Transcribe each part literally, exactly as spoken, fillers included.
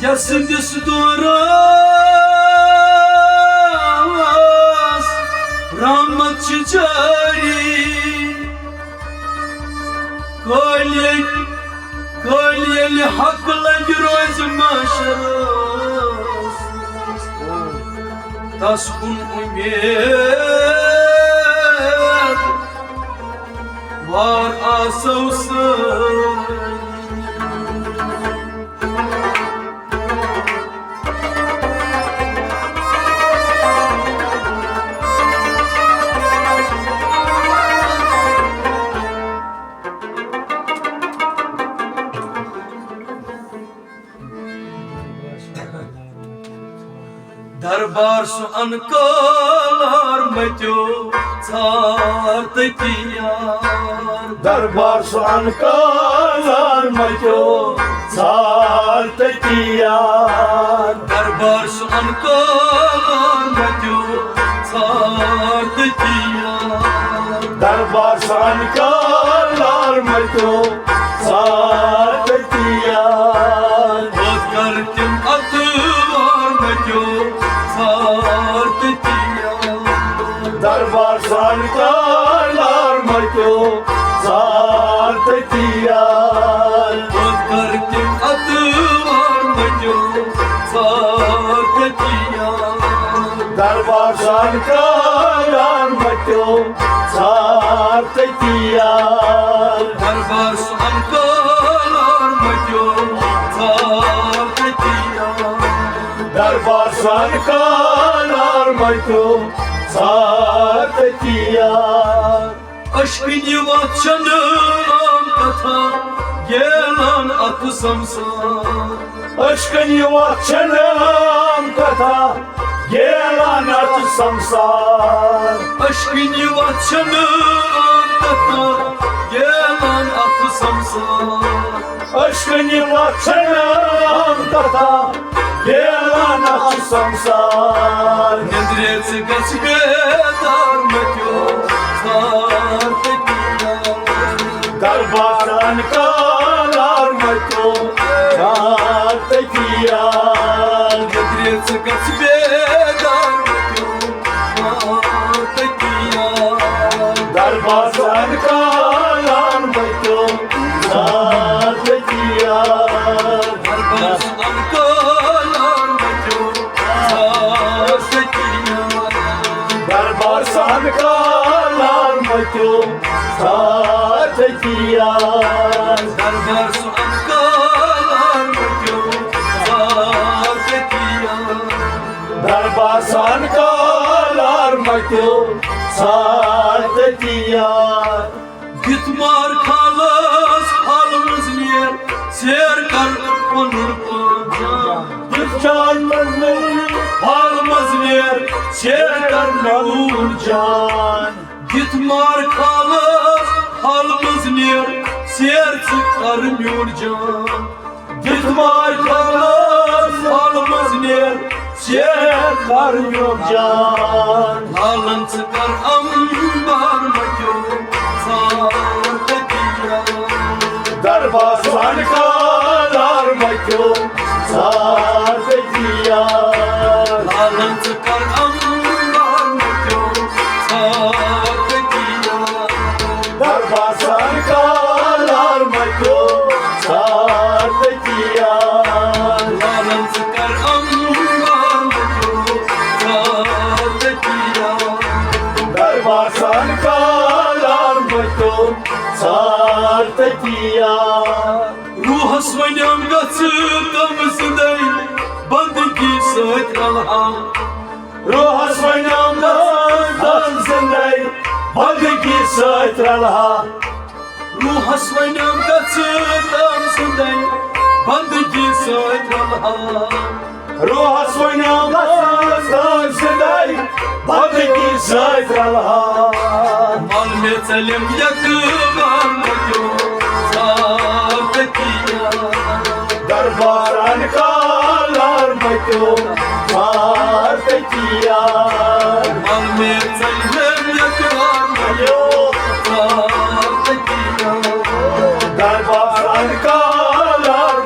یسٕنٛدِس دورس رحمت چھِ جٲری۔ کٲلۍ ییٚلہِ، کٲلۍ ییٚلہِ حق لگہِ روزِ محشرس، تس کُن اُمید وار آسو سٲری۔ دربار سُہ انکار متیو ژھار تٔتی یار۔ دربار سُہ انکار متیو ژھار تٔتی یار۔ دربار سُہ انکار متیو ژھار تٔتی یار۔ دربار سُہ انکار متیو ژھار تٔتی یار۔ پتہٕ کر تِم اتوار متیو ژھار تٔتی یار۔ دربار سُہ انکار متیو ژھار تٔتی یار۔ پتہٕ کر تِم اتوار متیو ژھار تٔتی یار۔ دربار سُہ انکار متیو ژھار تٔتی یار۔ دربار سُہ انکار متیو ژھار تٔتی یار۔ دربار سُہ انکار متیو ژھار تٔتی یار۔ اشکنی وقت چھنہٕ عام کتھا، گیلان اتھ سمسار۔ اشکنی وقت چھنہٕ عام کتھا، گیلان اتھ سمسار۔ اشکنی وقت چھنہٕ عام کتھا، گیلان اتھ سمسار۔ اشکنی وقت چھنہٕ عام کتھا، گیلان اتھ سمسار۔ نندرِ ژٕ گژھ بیدار متیو ژھار تٔتی یار۔ دربار سُہ انکار متیو ژھار تٔتی یار۔ نندرِ ژٕ گژھ بیدار متیو ژھار تٔتی یار۔ دربار سُہ انکار متیو ژھار تٔتی یار۔ دربار سُہ انکار متیو ژھار تٔتی یار۔ دربار سُہ انکار متیو ژھار تٔتی یار۔ دربار سُہ انکار متیو ژھار تٔتی یار۔ دربار سُہ انکار متیو ژھار تٔتی یار۔ دیُت مار کھالس حال منٛز نیر، سیر کر پنُن پان جان۔ دیُت جان منٛز نیر، حال منٛز نیر، سیر کر میون جان۔ دیُت مار کھالس حال منٛز نیر، سیر ژٕ کر میون جان۔ دیُت مار کھالس حال منٛز نیر، سیر کر میون جان۔ لالن ژٕ کر انبار متیو ژھار تٔتی یار۔ دربار سُہ انکار متیو ژھار تٔتی یار۔ لالن ژٕ کر انبار متیو ژھار تٔتی یار۔ دربار سُہ انکار متیو ژھار تٔتی یار۔ لالن ژٕ کر انبار متیو ژھار تٔتی یار۔ دربار سُہ انکار متیو ژھار تٔتی یار۔ روحس ونیام گژھ تم زندے بندگی سۭتۍ رلہٕ ہا۔ روحس ونیام گژھ تم زندے بندگی سۭتۍ رلہٕ ہا۔ روحس ونیام گژھ تم زندے بندگی سۭتۍ رلہٕ ہا۔ روحس ونیام گژھ تم زندے بندگی سۭتۍ رلہٕ ہا۔ مل مےٚ ژلم یک بار متیو ژھار تٔتی یار۔ دربار انکار متیو ژھار تٔتی یار۔ مل مےٚ ژلم یک بار متیو ژھار تٔتی یار۔ دربار انکار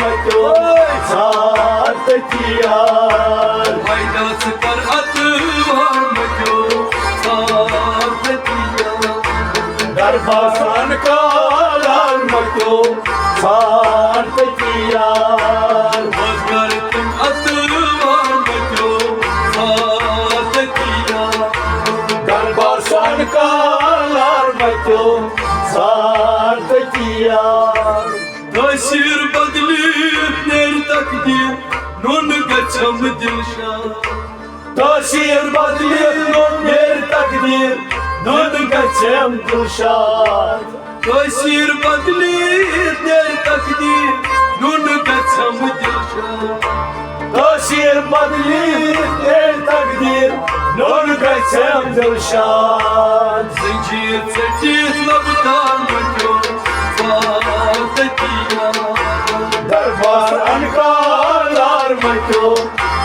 متیو تٔتی یار۔ پیدا ژٕ کر اتوار متیو ژار تٔتی یار۔ درباسان کالار متیو ژار تٔتی یار۔ بس کر تِم اتوار متیو ژار تٔتی یار۔ درباسان کالار متیو ژار تٔتی یار۔ تٲثیٖر بدلِتھ نیرِ تقدیٖر، نوٚن گژھٮ۪م دِلشاد۔ تٲثیٖر بدلِتھ نوٚن نیرِ تقدیٖر، نوٚن گژھٮ۪م دِلشاد۔ تٲثیٖر بدلِتھ نیرِ تقدیٖر، نوٚن گژھٮ۪م دِلشاد۔ تٲثیٖر بدلِتھ نیرِ تقدیٖر، نوٚن گژھٮ۪م دِلشاد۔ زنجیر ژٔٹِتھ لبہٕ تام متیو ژار تٔتی یار۔ دربار انکالار متیو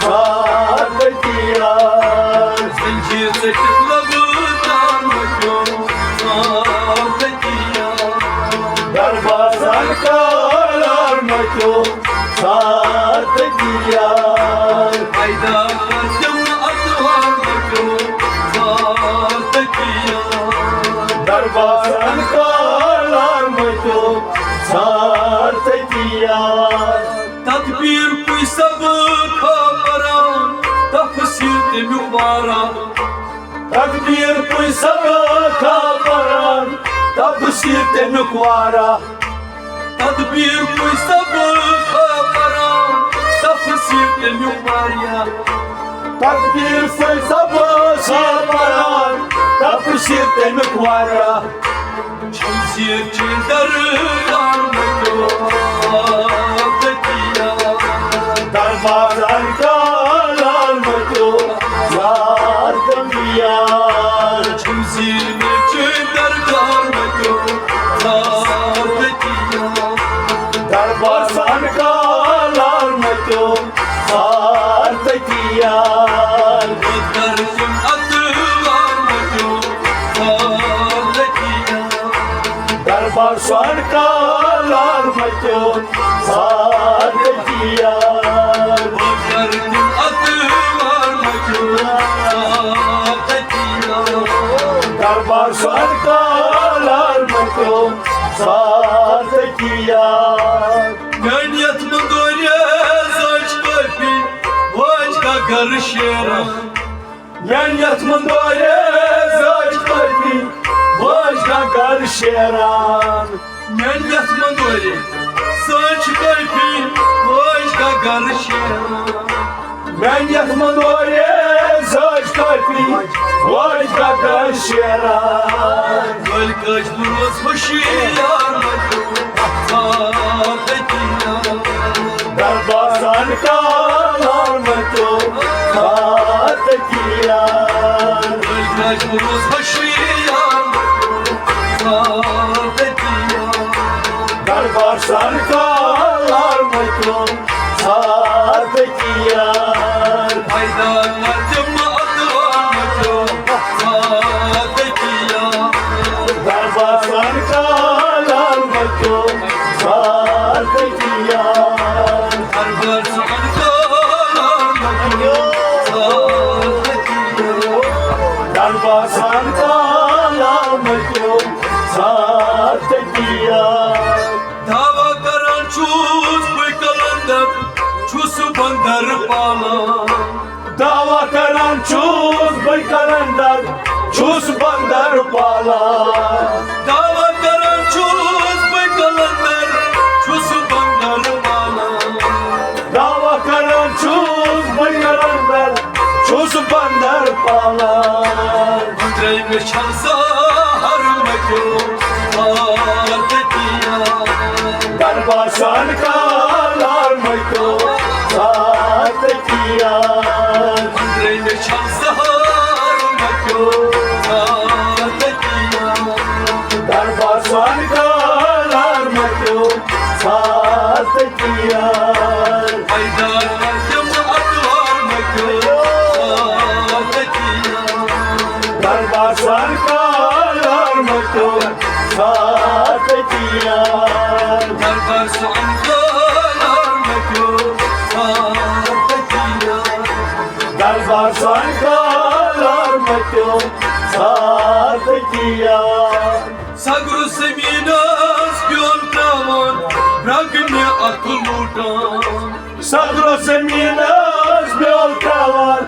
ژار تٔتی یار۔ زنجیر ژٔٹِتھ لبہٕ تام متیو ژار تٔتی یار۔ دربار انکالار متیو ژار تٔتی یار۔ پیدا کر تِم اتوار متیو ژار تٔتی یار۔ دربار انکالار متیو ژار تٔتی یار۔ تدبیر پُے سبق پران، تفسیر تمیُک واران۔ تدبیر پُے سبق پران، تفسیر تمیُک واران۔ تدبیر پُے سبق پران، تفسیر تمیُک واران۔ تدبیر پُے سبق پران، تفسیر تمیُک واران۔ شمشیر چھ دربار متیو ژار تٔتی یار۔ دربار انکالار متیو ژار تٔتی یار۔ شمشیر چھ دربار متیو ژار تٔتی یار۔ دربار انکالار متیو ژار تٔتی یار۔ بہٕ کر تِم اتوار متیو ژار تٔتی یار۔ دربار انکالار متیو ژار تٔتی یار۔ بہٕ کر تِم اتوار متیو ژار تٔتی یار۔ دربار انکالار متیو ژار تٔتی یار۔ میانہِ یتھ مندورِ زٲج کٲفی، وٲج گگر شیران۔ میانہِ یتھ مندورِ زٲج کٲفی، وٲج گگر شیران۔ میانہِ یتھ مندورِ زٲج کٲفی، وٲج گگر شیران۔ میانہِ یتھ مندورِ زٲج کٲفی، وٲج گگر شیران۔ کٲلۍ کٲج روز ہوشیار متیو ژار تٔتی یار۔ دربار انکالار متیو ژار تٔتی یار۔ کٲلۍ کٲج روز ہوشیار متیو ژار تٔتی یار۔ دربار انکالار متیو ژار تٔتی یار۔ پیدا کر تِم اتوار متیو ژار تٔتی یار۔ دربار انکالار متیو ژار تٔتی یار۔ دربار انکالار متیو ژار تٔتی یار۔ دربار انکالار متیو ژار تٔتی یار۔ دعویٰ کران چھُس بہٕ قلندر، چھُس بندر پالان۔ دعویٰ کران چھُس بہٕ قلندر، چھُس بندر پالان۔ دعویٰ کران چھُس بہٕ قلندر، چھُس بندر پالان۔ دعویٰ کران چھُس بہٕ قلندر، چھُس بندر پالان۔ أنٛدرَے مےٚ چھَل سہر مَتیو ژار تٔتی یار۔ دربار انکالار مَتیو ژار تٔتی یار۔ أنٛدرَے مےٚ چھَل سہر مَتیو ژار تٔتی یار۔ دربار انکالار مَتیو ژار تٔتی یار۔ پیدا کر تِم اتوار مَتیو ژار تٔتی یار۔ دربار انکالار مَتیو ژار تٔتی یار۔ دربار انکالار مَتیو ژار آسان کالار متیو ساتھ کیا۔ سگرو زمینس بیول تراوان، رگنہِ اتھ لوٹان۔ سگرو زمینس بیول تراوان،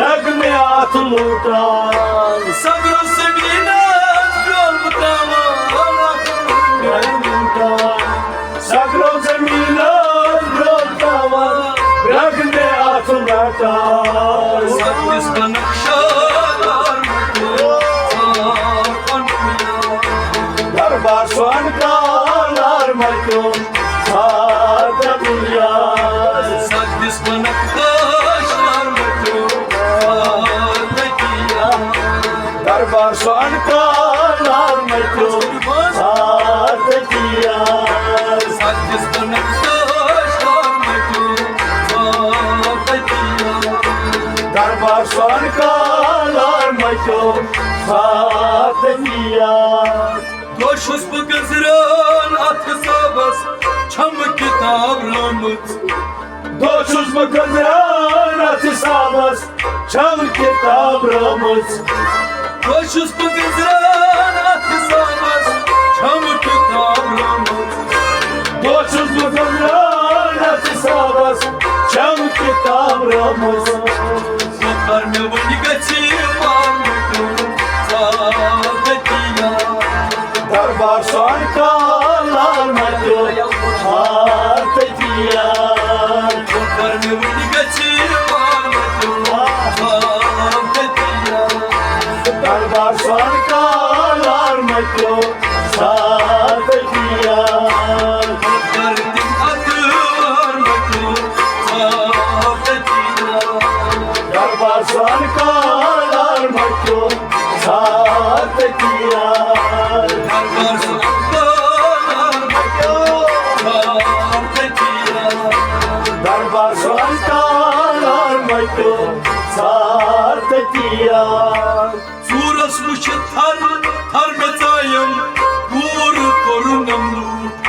رگنہِ اتھ لوٹان۔ سگرو زمینس بیول تراوان، رگنہِ اتھ لوٹان۔ سگرو زمینس بیول تراوان، رگنہِ اتھ لوٹان۔ سگرس بنکشہ دار متیو ساتھ دنیا۔ دربار سون کالار متیو ساتھ دنیا۔ سگرس بنکشہ دار متیو ساتھ دنیا۔ دربار سون کالار متیو ساتھ دنیا۔ سگرس بنکشہ دار متیو ساتھ دنیا۔ دربار سون کالار متیو ساتھ دنیا۔ دۄہ چھُس بہٕ گٔنزران اَتھ حِسابَس، چھَم کِتاب رٲمٕژ۔ دۄہ چھُس بہٕ گٔنزران اَتھ حِسابَس، چھَم کِتاب رٲمٕژ۔ دۄہ چھُس بہٕ گٔنزران اَتھ حِسابَس، چھَم کِتاب رٲمٕژ۔ دۄہ چھُس بہٕ گٔنزران اَتھ حِسابَس، چھَم کِتاب رٲمٕژ۔ وۄنۍ کر مےٚ وۄنۍ گژھِ پانہٕ تیُتھ سادٕ کینٛہہ۔ دربار سون کالار متیو ساتھ دنیا۔ وۄنۍ کر مےٚ وۄنۍ گژھِ پانہٕ تیُتھ سادٕ کینٛہہ۔ دربار سون کالار متیو ساتھ دنیا۔ وۄنۍ کر تِم اتھوار متیو ساتھ دنیا۔ دربار سون کالار متیو ساتھ دنیا۔ دربار سون کالار متیو ساتھ دنیا۔ دربار سون کالار متیو ساتھ دنیا۔ ژوٗرس وٕچھِتھ تھر تھر مےٚ ژایم، پوٗرٕ کوٚرُن لوٗٹھ۔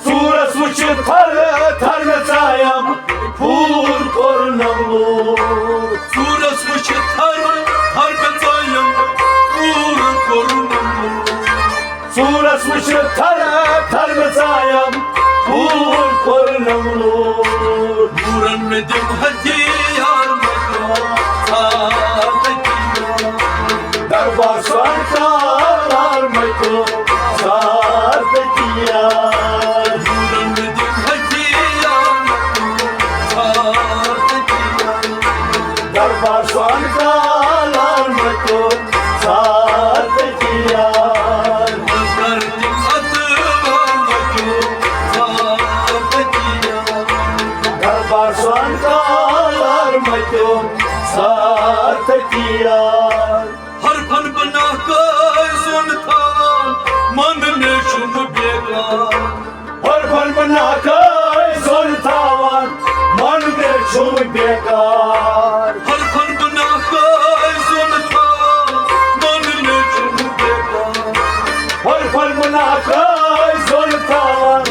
ژوٗرس وٕچھِتھ تھر تھر مےٚ ژایم، پوٗرٕ کوٚرُن لوٗٹھ۔ ژوٗرس وٕچھِتھ تھر تھر مےٚ ژایم، پوٗرٕ کوٚرُن لوٗٹھ۔ ژوٗرس وٕچھِتھ تھر تھر مےٚ ژایم، پوٗرٕ کوٚرُن لوٗٹھ۔ نوٗرن مےٚ دِم ہتھیار مےٚ دِم ساتھ دنیا۔ دربار سون کالار متیو ساتھ دنیا۔ نوٗرن مےٚ دِم ہتھیار مےٚ دِم ساتھ دنیا۔ دربار سون کالار متیو ساتھ دنیا۔ وۄنۍ کر تِم اتھوار متیو ساتھ دنیا۔ دربار سون کالار متیو ساتھ دنیا۔ حرفن بناکے زون تھاوان، من مےٚ چھُم بیکار۔ حرفن بناکے زون تھاوان، من مےٚ چھُم بیکار۔ حرفن بناکے زون تھاوان، من مےٚ چھُم بیکار۔ حرفن بناکے زون تھاوان،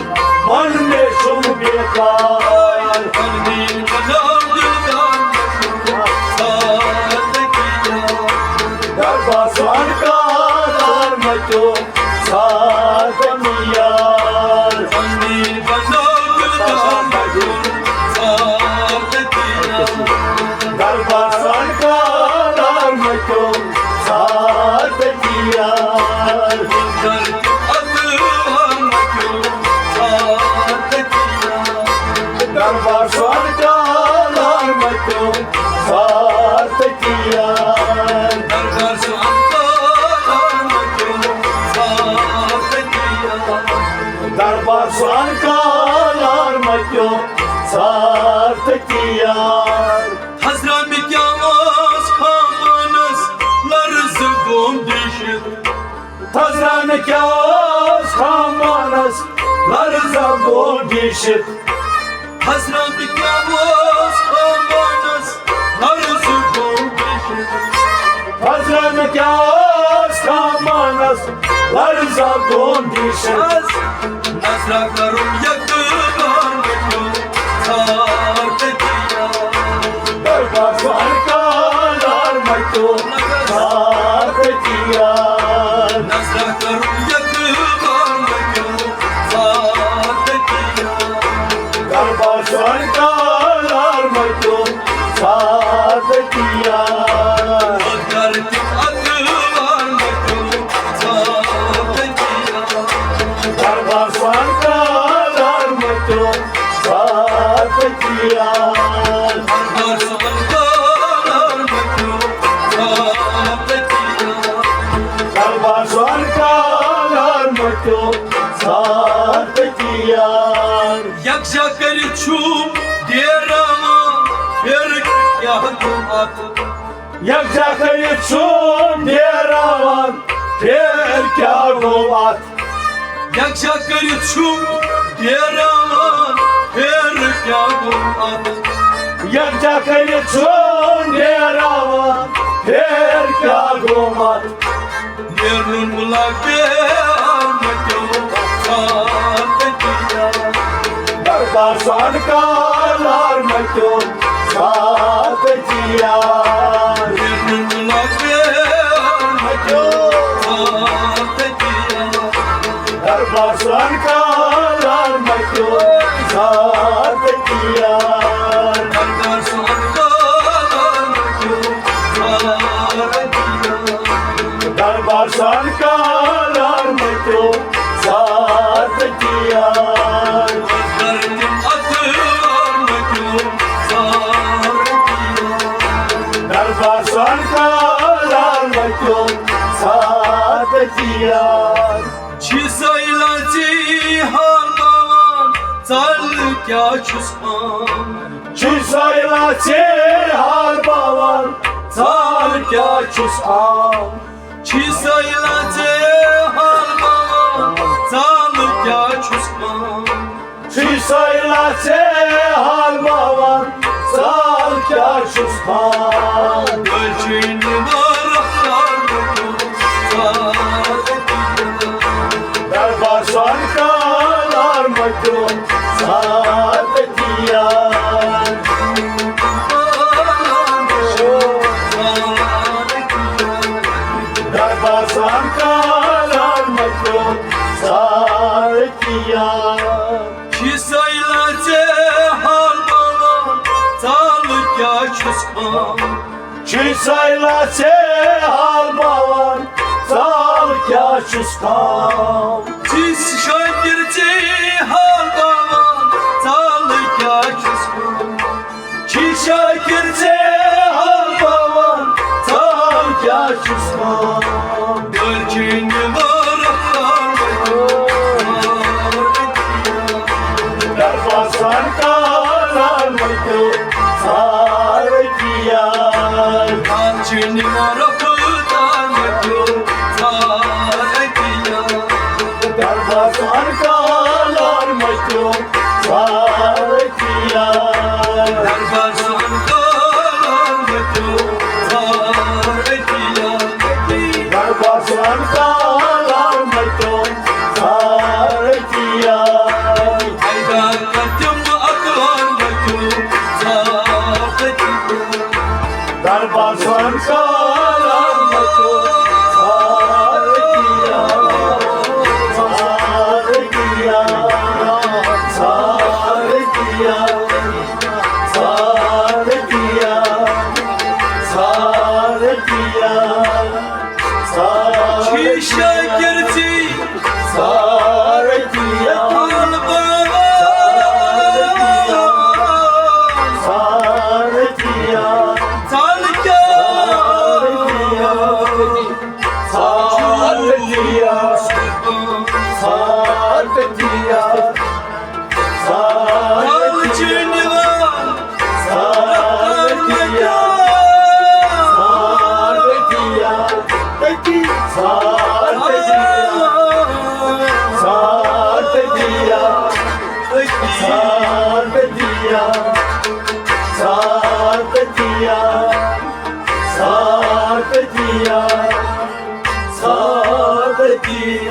من مےٚ چھُم بیکار۔ پننی بناو دلدار مےٚ چھُم سادٕ کینٛہہ۔ دربار سون کالار متیو ساتھ دنیا۔ پننی بناو دلدار متیو ساتھ دنیا۔ دربار سون کالار متیو ساتھ دنیا۔ اتھوار متیو ساتھ دنیا۔ دربار سون کالار متیو ساتھ دنیا۔ دربار سون کالار متیو ساتھ دنیا۔ دربار سون کالار متیو ساتھ دنیا۔ حضرا مےٚ کیٛاہ اوس خامانس لرزٕ گوم ڈیٖشِتھ۔ حضرا مےٚ کیٛاہ اوس خامانس لرزٕ گوم ڈیٖشِتھ۔ حضرا مےٚ کیٛاہ اوس خامانس لرزٕ گوم ڈیٖشِتھ۔ حضرا مےٚ کیٛاہ اوس خامانس لرزٕ گوم ڈیٖشِتھ۔ نظرا کرُن یقین ساتھ دنیا۔ دربار سون کالار ساتھ دِیا۔ نظرہ کرو یک بار متیو ساتھ دِیا۔ دربار سان کالار متیو ساتھ دِیا۔ نظرہ کرو یک بار متیو ساتھ دِیا۔ دربار سان کالار متیو ساتھ دِیا۔ دربار سان کالار متیو ساتھ دِیا۔ دربار سان کالار متیو ساتھ دِیا۔ یکجا کٔرِتھ چھُ ڈیراوان، پھر کیٛاہ گوٚو اتھ؟ یکجا کٔرِتھ چھُ ڈیراوان، پھر کیٛاہ گوٚو اتھ؟ یکجا کٔرِتھ چھُ ڈیراوان، پھر کیٛاہ گوٚو اتھ؟ یکجا کٔرِتھ چھُ ڈیراوان، پھر کیٛاہ گوٚو اتھ؟ نیرُن مُلاقے آمتیو ساتھ دِیا۔ دربار سان کالار متیو ساتھ دِیا۔ نیرُن مُلاقے آمتیو ساتھ دِیا۔ دربار سان کالار متیو ساتھ دِیا۔ دربار سان کالار متیو ساتھ دِیا۔ دربار سان کالار متیو ساتھ دِیا۔ دربار سان کالار متیو ساتھ دِیا۔ چھی سٲیلا ژے حال باوان، ژل کیٛاہ چھُس پان؟ چھی سٲیلا ژے حال باوان، ژل کیٛاہ چھُس پان؟ چھی سٲیلا ژے حال باوان، ژل کیٛاہ چھُس پان؟ چھی سٲیلا ژے حال باوان، ژل کیٛاہ چھُس پان؟ دٔچھِنۍ وارٕ دربار سان کالار متیو ساتھ دِیا۔ دربار سان کالار متیو ساتھ دِیا۔ چھی سٲیلا ژے حال باوان، ژل کیٛاہ چھُس پان؟ چھی سٲیلا ژے حال باوان، ژل کیٛاہ چھُس پان؟ چھی شاکر ژے حال باوان، ژل کیٛاہ چھُس پان؟ چھی شاکر ژے حال باوان، ژل کیٛاہ چھُس پان؟ دٔچھِنۍ وارٕ دربار سان کالار متیو ساتھ دِیا۔ دٔچھِنۍ وارٕ دربار سان کالار متیو ساتھ دِیا۔ دربار سان کالار متیو ساتھ دِیا۔ دربار سان کالار متیو ساتھ دِیا۔ حیدر کتم اکبر متیو ساتھ دِیا۔ دربار سان کالار متیو ساتھ دِیا۔ ساتھ دِیا۔ ساتھ دِیا۔ ساتھ دِیا۔ ساتھ دِیا۔ ساتھ چھی شاکر ژے ساتھ دِیا۔ حال باوان۔ ساتھ دِیا۔ ژل کیٛاہ؟ ساتھ دِیا۔ ساتھ دِیا۔ ساتھ دِیا۔ ساتھ دِیا۔ ساتھ دِیا۔ ساتھ دِیا۔ ساتھ دِیا۔ ساتھ دِیا۔ ساتھ دِیا۔ ساتھ دِیا۔ ساتھ دِیا۔